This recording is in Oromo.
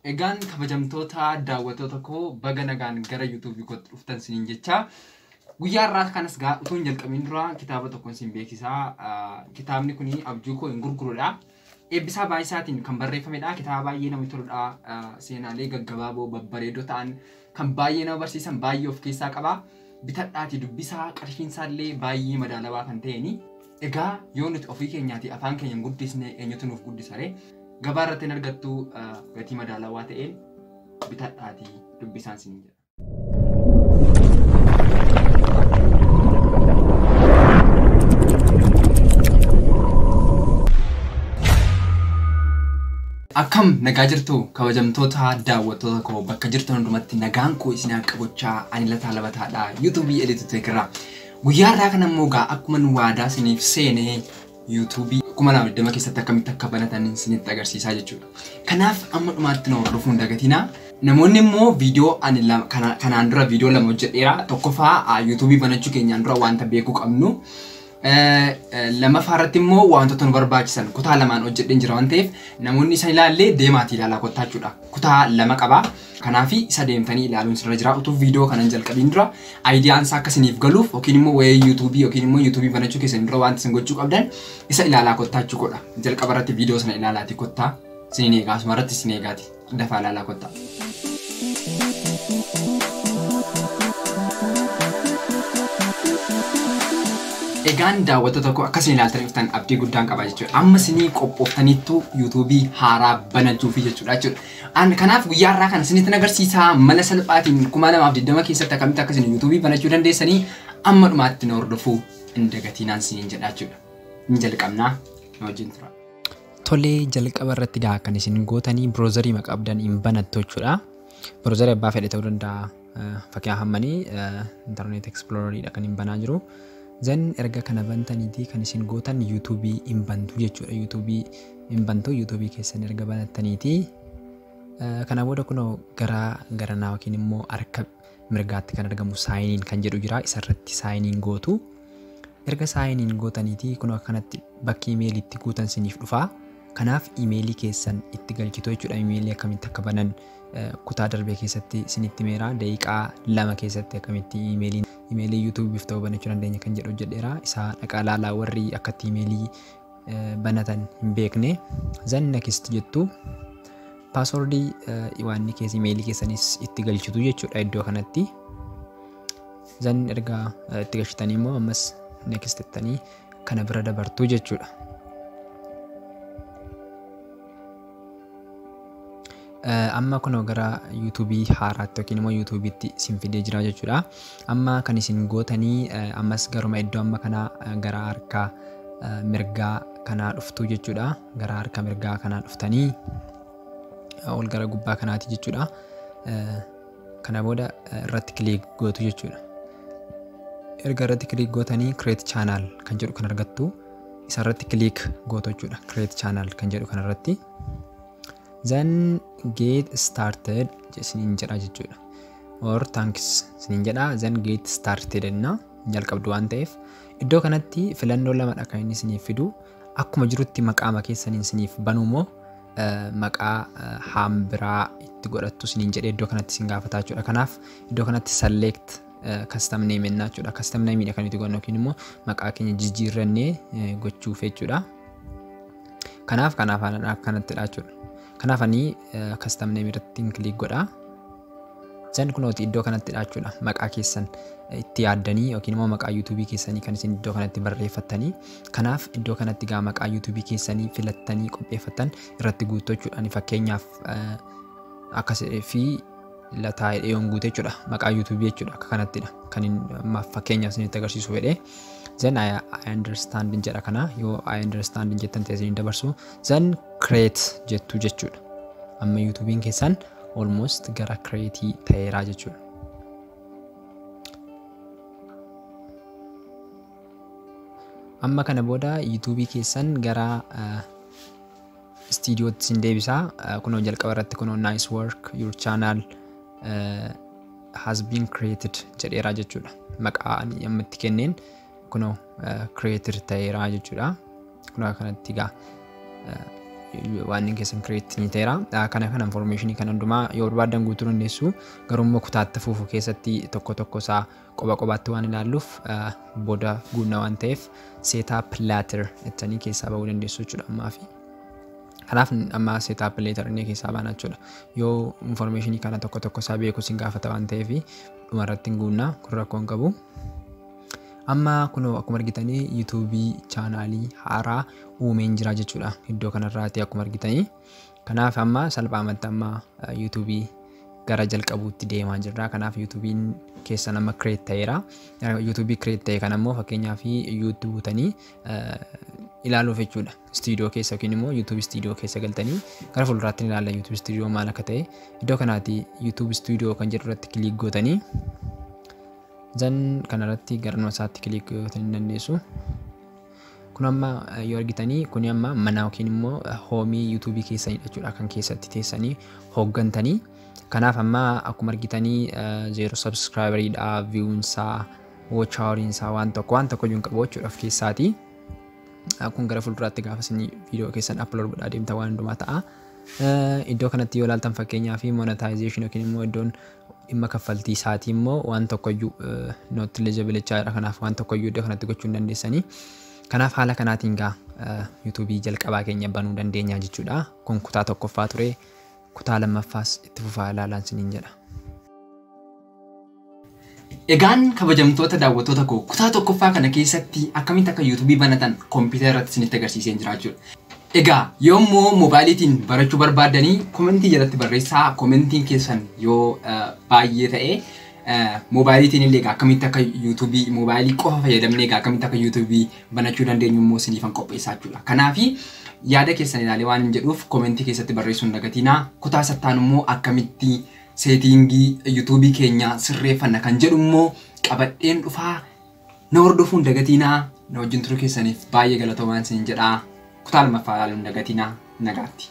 Egaan kabajamtoota daawwattoota koo, baga nagaan gara YouTubeii kootti dhuftan siniin jecha. Guyyaa har'aa kanas gaa utuu hin jalqabiin dura kitaaba tokkoon sin beeksisaa. Kitaabni kun "Abjuu koo hin gurgurudha". Eebbisaa Baay'isaatiin kan barreeffamedha. Kitaaba baay'ee namatti toludha. Seenaalee gaggabaaboo babbareedoo ta'an kan baay'ee nama barsiisan baay'ee of keessaa qaba. Bitadhaatii dubbisaa, qarshiin isaallee baay'ee madaalawaa kan ta'eni. Egaa yoo nuti ofii keenyaati afaan keenya hin guddisne, eenyutu nuuf guddisa ree? Gabaa irratti hin argattu, gatii madaalawaa ta'een bitadhaatii dubbisaan sin jedha. Akkam nagaa jirtu, kabajamtoota daawwattoota koo? Bakka jirtan hundumatti nagaan koo isin haa qabochaa. Ani Lataa Labataadha, YouTubeii Eliitu Teekirraa. Guyyaa har'aa kana immoo gaa akkuma nu waadaa isiniif seenee YouTubeii 2020 keessatti akkamitti akka banatan isinitti agarsiisaa jechuudha. Kanaaf amma dhumaatti na hordofuun hin dagatinaa. Namoonni immoo viidiyoo ani kanaan dura viidiyoo lama hojjedheera. Tokkoffaa, YouTubeii banachuu keenyaan dura wanta beekuu qabnu. Lammaffaa irratti immoo wantoota nu barbaachisan kutaa lamaan hojjedheen jira waan ta'eef, namoonni isa ilaallee deemaatii ilaalaa kottaa jechuudha. Kutaa lama qaba. Kanaaf isa deemtanii ilaaluun sirra jira. Utuu viidiyoo kana hin jalqabiin dura ideaan isaa akka isiniif galuuf yookiin immoo waa'ee YouTubeii yookiin immoo YouTubeii banachuu keessan dura wanti isin gochuu qabdan isa ilaalaa kottaa jechuudha. Jalqaba irratti viidiyoo sana ilaalaatii kottaa, isiniin eegaa, asuma irratti isin eegaati. Dafaa ilaalaa kottaa. Egaan daawwattoota koo, akka isin ilaaltanii dhuftan abdii guddaan qaba jechuudha. Amma isinii qophooftaniittu YouTubeii haaraa banachuufi jechuudha. An kanaaf guyyaa har'aa kana isinitti agarsiisaa, mala salphaatiin 2020 keessatti akkamitti akka isin YouTubeii banachuu dandeessanii amma dhumaatti na hordofuu hin dagatinaan isiniin jedha jechuudha. Ni jalqabnaa, na wajjin tura. Tolee, jalqaba irratti gaa kan isin gootanii browserii maqaa qabdan hin banattu jechuudha. Browserii abbaa fedhe ta'uu danda'a. Fakkeenyaaf hammanii Internet Exploreriidha kan hin banaa jiru. Then erga kana bantaniitii kan isin gootan YouTubeii hin bantu jechuudha. YouTubeii hin bantu. YouTubeii keessan erga banattaniitii kana booda kunoo gara garanaa yookiin immoo harka mirgaatti kan argamu sign in kan jedhu jira. Isarratti sign in gootu. Erga sign in gootaniitii kunoo akkanatti bakki imeelii itti guutan siniif dhufaa. Kanaaf imeelii keessan itti galchitu jechuudha. Imeelii akkamitti akka banan kutaa darbee keessatti isinitti himeera. Daqiiqaa 2 keessatti akkamitti imeelii YouTubeiif ta'uu banachuu dandeenya kan jedhu hojjedheera. Isaa dhaqaa ilaalaa warri akkatti imeelii banatan hin beekne. Then next jettu, passwordii waan keessa imeelii keessanis itti galchitu jechuudha iddoo kanatti. Then erga itti galchitanii immoo ammas next jettanii kana bira dabartu jechuudha. Amma kunoo gara YouTubeii haaraatti yookiin immoo YouTubeiitti isin fidee jira jechuudha. Amma kan isin gootanii ammas garuma iddoo amma kanaa gara harka mirgaa kanaa dhuftu jechuudha. Gara harka mirgaa kanaa dhuftanii ol gara gubbaa kanaati jechuudha. Kana booda irratti click gootu jechuudha. Erga irratti click gootanii create channel kan jedhu kan argattu, isa irratti click gootu jechuudha. Create channel kan jedhu kanarratti. Then "get started" isiniin jedha jechuudha. Or "thanks" isiniin jedha. Then "get started" jenna, jalqabdu waan ta'eef. Iddoo kanatti filannoo lamadha kan inni isiniif fidu. Akkuma jirutti maqaama keessaniin isiniif banuu moo maqaa haambiraa itti godhattu isiniin jedhee iddoo kanatti isin gaafataa jechuudha. Kanaaf iddoo kanatti select custom name jennaa jechuudha. Custom name kan nuti godhannu yookiin immoo maqaa keenya jijjiirrannee gochuuf jechuudha. Kanaaf akkanattidha jechuudha. Kanaaf ani custom name irratti click godha. Then kunooti iddoo kanattidha jechuudha. Maqaa keessan itti yaaddanii yookiin immoo maqaa YouTubeii keessanii kan isin iddoo kanatti barreeffattanii. Kanaaf iddoo kanatti gaa maqaa YouTubeii keessanii filattanii qopheeffattan irratti guutuu jechuudha. Ani fakkeenyaaf akkas fi Lataa jedhee yoon guute jechuudha. Maqaa YouTubeii jechuudha. Akka kanattidha. Kan inni fakkeenyaaf isinitti agarsiisu fedhee. Then "I understand" jedha kana, yoo "I understand" jettan ta'e isin dabarsu. Then create jettu jechuudha. Amma YouTubeiin keessan almost gara create ta'eeraa jechuudha. Amma kana booda YouTubeii keessan gara studiootti isin deebisaa. Kunoo jalqaba irratti kunoo "nice work, your channel has been created" jedheeraa jechuudha. Maqaa ani amma itti kenneen kunoo created ta'eeraa jechuudha. Kunoo kanatti egaa Waan keessan create ni ta'eera. Kana information kan hundumaa yoo barbaadan guutuu dandeessu, garuu immoo kutaatti fufu keessatti tokko tokko isaa qoba qobaatti waan ilaalluuf booda guunna waan ta'eef "setup later" jettanii keessaa bahuu dandeessu jechuudha ammaafi. Kanaaf amma "setup later" inni keessaa baana jechuudha. Yoo information kana tokko tokko isaa beeku sin gaafata waan ta'eef dhumarratti hin guunnaa, kun rakkoo hin qabu. Amma kunoo akkuma argitanii yuutuubii chaanaalii haaraa uumeen jira jechuudha iddoo kanarraati akkuma argitanii. Kanaaf amma salphaamatti amma yuutuubii gara jalqabuutti deemaa jirra. Kanaaf yuutuubiin keessan amma create ta'eera. Yuutuubii create ta'e kana immoo fakkeenyaaf yuutuub buutanii ilaaluuf jechuudha. Studio keessa yookiin immoo YouTube Studio keessa galtanii gara fuulduraatti ni ilaalla YouTube Studio maal akka ta'e. Iddoo kanaati YouTube Studio kan jedhu irratti click gootanii zan kanarratti gara isaatti click gootanii dandeessu. Kun amma yoo argitanii kuni amma mana yookiin immoo hoomii yuutuubii keessanii jechuudha, kan keessatti teessanii hooggantanii. Kanaaf amma akkuma argitanii 0 subscriberiidha, viewunsaa, watch houriinsaa waan tokko iyyuu hin qabu jechuudha of keessaati. Kun gara fuulduraatti gaafa isin viidiyoo keessan upload godhaa deemtan waan hundumaa ta'a. Iddoo kanatti yoo ilaaltan fakkeenyaa fi monetization yookiin immoo iddoon dhimma kaffaltii isaatii immoo waan tokkoyyuu not eligible jechaadha. Kanaaf waan tokkoyyuu iddoo kanatti gochuu hin dandeessanii. Kanaaf haala kanaatiin gaa yuutuubii jalqabaa keenya banuu dandeenya jechuudha. Kun kutaa tokkoffaa ture. Kutaa lammaffaas itti fufaa ilaalaan isiniin jedha. Egaan kabajamtoota daawwattoota koo, kutaa tokkoffaa kana keessatti akkamitti akka yuutuubii banatan kompiitara irratti isinitti agarsiisee jira jechuudha. Egaa yoommoo moobaayiliitiin barachuu barbaaddanii komentii jalatti barreessaa. Komentiin keessan yoo baay'ee ta'e moobaayiliitiin illee egaa akkamitti akka yuutuubii moobaayilii qofa fayyadamnee egaa akkamitti akka yuutuubii banachuu dandeenyu immoo isiniifan qopheessaa jechuudha. Kanaafi yaada keessan ilaalee waan hin jedhuuf komentii keessatti barreessuun dagatinaa. Kutaa sattaan immoo akkamitti seetiingii yuutuubii keenya sirreeffanna kan jedhu immoo qabadheen dhufaa, na hordofuun dagatinaa. Na wajjin turuu keessaniif baay'ee galatoomaa isin jedhaa. Kutaa lammaffaa ilaaluun dagatinaa, nagaatti.